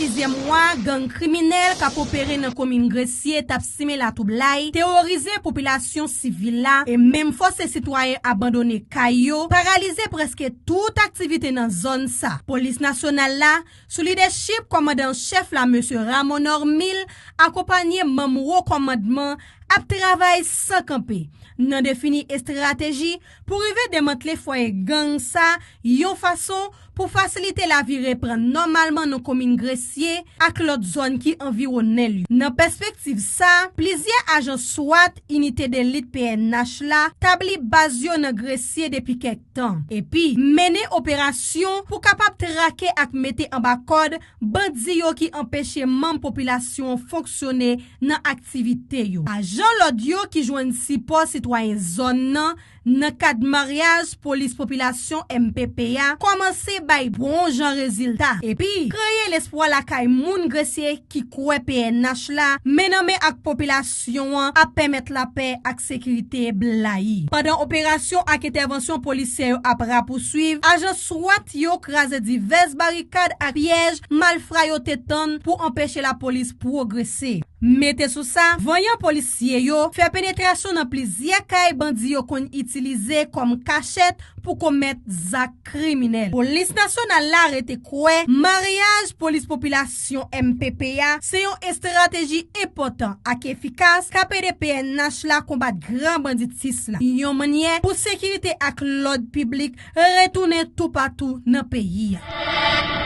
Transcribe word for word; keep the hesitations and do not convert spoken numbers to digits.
Plizyè mwa, gang kriminèl k ap opere nan komin Gresye t ap simen latwoublay, teworize popilasyon sivil la, e menm fòse sitwayen abandone kay yo, paralize prèske tout aktivite nan zòn sa. Polis nasyonal la, sou lidèchip kòmandan an chèf la, mesye Ramon Normil, akonpanye manm wo kòmandman, ap travay san kanpe nan defini estrateji pou rive demantle fwaye gang sa, yon fason pou fasilite lavi reprann nòmalman nan komin Gresye ak lòt zòn ki anviwonnen l yo. Nan pèspektiv sa, plizyè ajan swat, inite delit P N H la, tabli baz yo nan Gresye depi kèk tan, epi mennen operasyon pou kapab trake ak mete anba kòd bandi yo ki anpeche manm popilasyon an fonksyone nan aktivite yo. Ajan lòd yo ki jwenn sipò sitwayen zòn nan, nan kad maryaj polis popilasyon M P P a, kòmanse bay bon jan rezilta, epi kreye lespwa lakay moun Gresye ki kwè P N H la, men nan men ak popilasyon an, ap pèmèt lapè ak sekirite blayi. Pandan operasyon ak entèvansyon polisyè yo ap rapouswiv, ajan swat yo kraze divès barikad ak pyèj malfra yo te tann pou anpeche lapolis pwogrese. Mete sou sa, vanyan polisye yo fè penetrasyon nan plizyè kay bandi yo konn itilize kòm kachèt pou komèt zak kriminèl. Polis nasyonal la rete kwè maryaj polis popilasyon M P P a se yon estrateji enpòtan ak efikas k ap ede P N H la konbat gran banditis la, yon mannyè pou sekirite ak lòd piblik retounen toupatou nan peyi a.